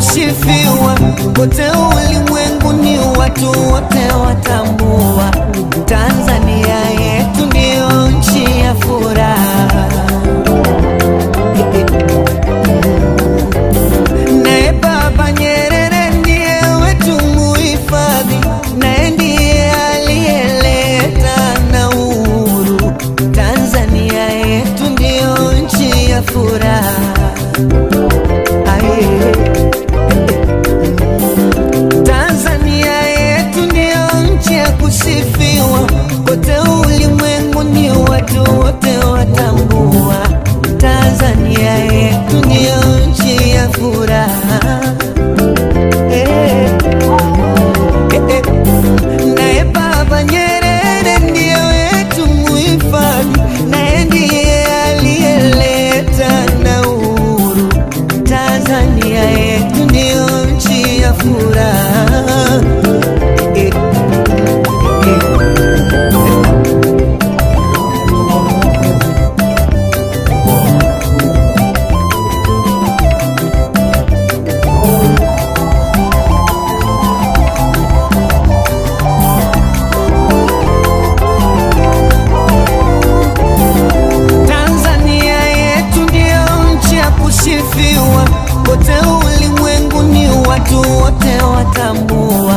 Kusifiwa kote ulimwenguni, watu wote watambua, Tanzania yetu ndiyo nchi ya furaha. Naye Baba Nyerere ndiye wetu muhifadhi, naye ndiye aliyeleta na uhuru. Tanzania yetu ndiyo nchi ya furaha. Aye. Tanzania yetu ndiyo nchi ya kusifiwa, kote ulimwenguni watu wote watambua. Tanzania yetu ndiyo nchi ya furaha. Eh, eh, eh. Naye Baba Nyerere ndiye wetu muhifadhi, naye ndiye aliyeleta na uhuru. Tanzania yetu ndiyo nchi ya furaha. Eh, eh, eh. Tanzania yetu ndiyo nchi ya kusifiwa, kote ulimwenguni watu wote watambua.